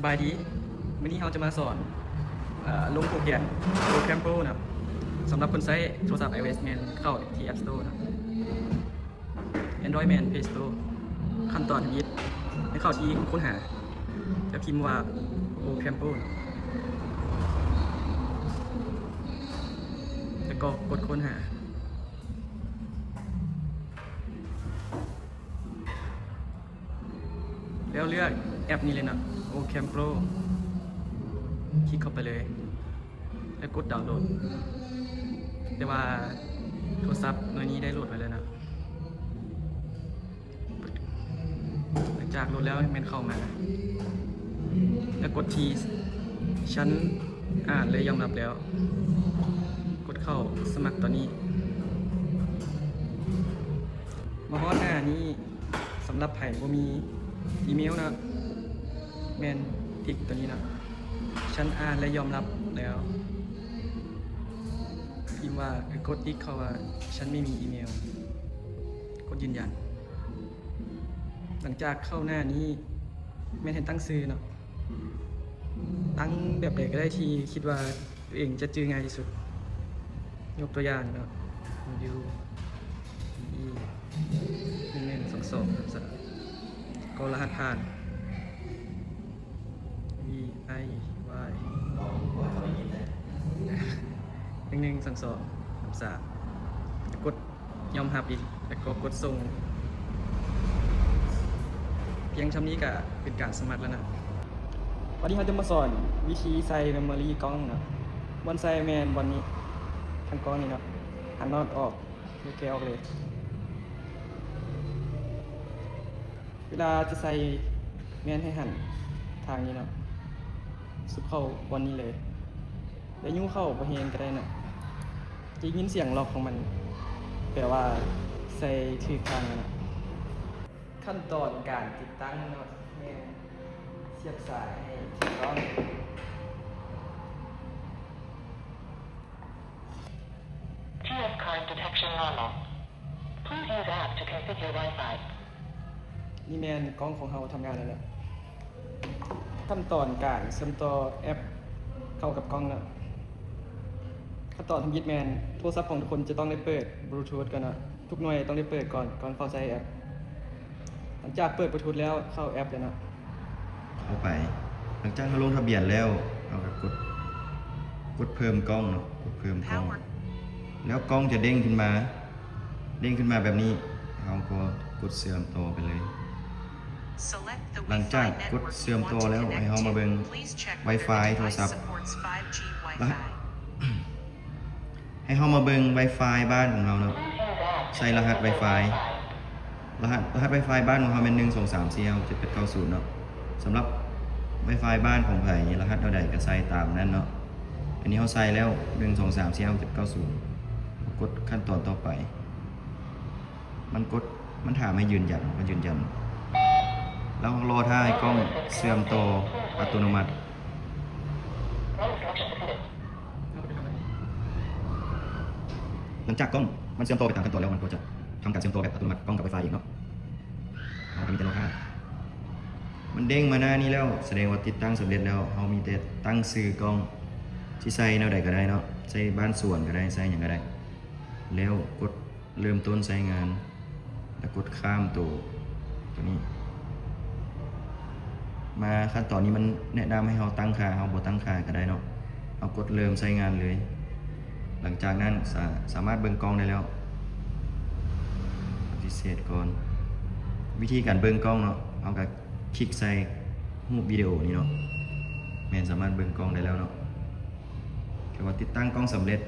ສະບາຍດີ ມື້ນີ້ເຮົາຈະມາສອນ ເອີ ລົງໂປຣແກຣມ Pro Cam Pro ນະ. ສຳລັບຄົນໃຊ້ໂທລະສັບ iOS ແມ່ນເຂົ້າທີ່ App Store ນະ. Android ແມ່ນ Play Store. ຂັ້ນຕອນທຳອິດ ໃຫ້ເຂົ້າທີ່ຄົ້ນຫາ ແລ້ວພິມວ່າ Pro Cam Pro ນະ ແລ້ວກໍກົດຄົ້ນຫາ. ແລ້ວເລືອກແອັບນີ້ເລີຍເນາະ Pro Cam Pro ຄລິກເຂົ້າໄປເລີຍ ແລ້ວກົດດາວໂຫຼດ. ແຕ່ວ່າໂທລະສັບໜ່ວຍນີ້ໄດ້ໂຫຼດໄວ້ແລ້ວເນາະ. ຫຼັງຈາກໂຫຼດແລ້ວແມ່ນເຂົ້າມາ ແລ້ວກົດທີ່ "Can ອ່ານ ແລະ ຍອມຮັບແລ້ວ". ກົດເຂົ້າສະໝັກຕອນນີ້. ມາຮອດໜ້ານີ້ ສຳລັບໃຜບໍ່ມີອີເມວນະ ແມ່ນຕິກຕົວນີ້ນະ "Can ອ່ານ ແລະ ຍອມຮັບແລ້ວ". ພິມວ່າ ເອີ ກົດຕິກເຂົ້າວ່າ "Can ໄມ່ມີອີເມວ". ກົດຢືນຢັນ. ຫຼັງຈາກເຂົ້າໜ້ານີ້ ແມ່ນໃຫ້ຕັ້ງຊື່ເນາະ. ຕັ້ງແບບໃດກໍໄດ້ທີ່ຄິດວ່າຕົວເອງຈະຈື່ງ່າຍທີ່ສຸດ. ຍົກຕົວຢ່າງເນາະ W E ໜຶ່ງໜຶ່ງສອງສອງສາມ ກໍລະຫັດຜ່ານ V I Y ໜຶ່ງໜຶ່ງສອງສອງສາມ ກົດ ຍອມຮັບອີກ ແລ້ວກໍກົດສົ່ງ. ພຽງຊ່ຳນີ້ກະເປັນການສະໝັກແລ້ວນະ. ວັນນີ້ເຮົາຈະມາສອນວິທີໃສ່ເມມໂມຣີກ້ອງເນາະ. ບ່ອນໃສ່ແມ່ນບ່ອນນີ້ ທາງກ້ອງນີ້ເນາະ. ຫັນນອດອອກ ແກະອອກເລີຍ. ເວລາຈະໃສ່ແມ່ນໃຫ້ຫັນທາງນີ້ເນາະ ຊຸບເຂົ້າບ່ອນນີ້ເລີຍ ແລະ ຍູ້ເຂົ້າບໍ່ແຮງກໍໄດ້ເນາະ. ຈະໄດ້ຍິນສຽງລັອກຂອງມັນ ແປວ່າໃສ່ຖືກທາງແລ້ວເນາະ. ຂັ້ນຕອນການຕິດຕັ້ງເນາະ ແມ່ນສຽບສາຍໃຫ້ຖືກຕ້ອງ. T F card detection normal. Please use app to configure Wi-Fi. ນີ້ແມ່ນກ້ອງຂອງເຮົາທຳງານແລ້ວເນາະ. ຂັ້ນຕອນການເຊື່ອມຕໍ່ແອັບເຂົ້າກັບກ້ອງເນາະ. ຂັ້ນຕອນທຳອິດແມ່ນໂທລະສັບຂອງທຸກຄົນຈະຕ້ອງໄດ້ເປີດບລູທູດກ່ອນເນາະ. ທຸກໜ່ວຍຕ້ອງໄດ້ເປີດກ່ອນ ກ່ອນເຂົ້າໃຊ້ແອັບ. ຫຼັງຈາກເປີດບລູທູດແລ້ວ ເຂົ້າແອັບເລີຍເນາະ. ເຂົ້າໄປ. ຫຼັງຈາກເຮົາລົງທະບຽນແລ້ວ ເຮົາກໍກົດ ກົດເພີ່ມກ້ອງເນາະ ກົດເພີ່ມກ້ອງ ແລ້ວກ້ອງຈະເດ້ງຂຶ້ນມາ ເດ້ງຂຶ້ນມາແບບນີ້ ເຮົາກໍກົດເຊື່ອມຕໍ່ໄປເລີຍ. ຫຼັງຈາກກົດເຊື່ອມຕໍ່ແລ້ວ ໃຫ້ເຮົາມາເບິ່ງ Wi-Fi ໂທລະສັບ ລະຫັດ ໃຫ້ເຮົາມາເບິ່ງ Wi-Fi ບ້ານຂອງເຮົາເນາະ. ໃສ່ລະຫັດ Wi-Fi ລະຫັດ ລະຫັດ Wi-Fi ບ້ານຂອງເຮົາແມ່ນ ໜຶ່ງ ສອງ ສາມ ສີ່ ຫ້າ ຫົກ ເຈັດ ແປດ ເກົ້າ ສູນ ເນາະ. ສຳລັບ Wi-Fi ບ້ານຂອງໃຜ ລະຫັດແນວໃດກໍໃສ່ຕາມນັ້ນເນາະ. ອັນນີ້ເຮົາໃສ່ແລ້ວ ໜຶ່ງ ສອງ ສາມ ສີ່ ຫ້າ ຫົກ ເຈັດ ແປດ ເກົ້າ ສູນ ກົດຂັ້ນຕອນຕໍ່ໄປ. ມັນກົດ ມັນຖາມໃຫ້ຢືນຢັນ ເຮົາກໍຢືນຢັນ ແລ້ວເຮົາລໍຖ້າໃຫ້ກ້ອງເຊື່ອມຕໍ່ອັດຕະໂນມັດ. ຫຼັງຈາກກ້ອງມັນເຊື່ອມຕໍ່ໄປຕາມຂັ້ນຕອນແລ້ວ ມັນກໍຈະທຳການເຊື່ອມຕໍ່ແບບອັດຕະໂນມັດ ກ້ອງກັບ Wi-Fi ເອງເນາະ. ເຮົາກໍມີແຕ່ລໍຖ້າ. ມັນເດ້ງມາໜ້ານີ້ແລ້ວ ສະແດງວ່າຕິດຕັ້ງສຳເລັດແລ້ວ. ເຮົາມີແຕ່ຕັ້ງຊື່ກ້ອງ ຊິໃສ່ແນວໃດກໍໄດ້ເນາະ ໃສ່ບ້ານສວນກໍໄດ້ ໃສ່ຫຍັງກໍໄດ້ ແລ້ວກົດເລີ່ມຕົ້ນໃຊ້ງານ ແລ້ວກົດຂ້າມໂຕ ໂຕນີ້ມາ. ຂັ້ນຕອນນີ້ມັນແນະນຳໃຫ້ເຮົາຕັ້ງຄ່າ ເຮົາບໍ່ຕັ້ງຄ່າກໍໄດ້ເນາະ. ເຮົາກົດເລີ່ມໃຊ້ງານເລີຍ. ຫຼັງຈາກນັ້ນສາ ສາມາດເບິ່ງກ້ອງໄດ້ແລ້ວ. ປະຕິເສດກ່ອນ. ວິທີການເບິ່ງກ້ອງເນາະ ເຮົາກໍຄລິກໃສ່ຮູບວິດີໂອນີ້ເນາະ. ແມ່ນ ສາມາດເບິ່ງກ້ອງໄດ້ແລ້ວເນາະ. ຖືວ່າຕິດຕັ້ງກ້ອງສຳເລັດ.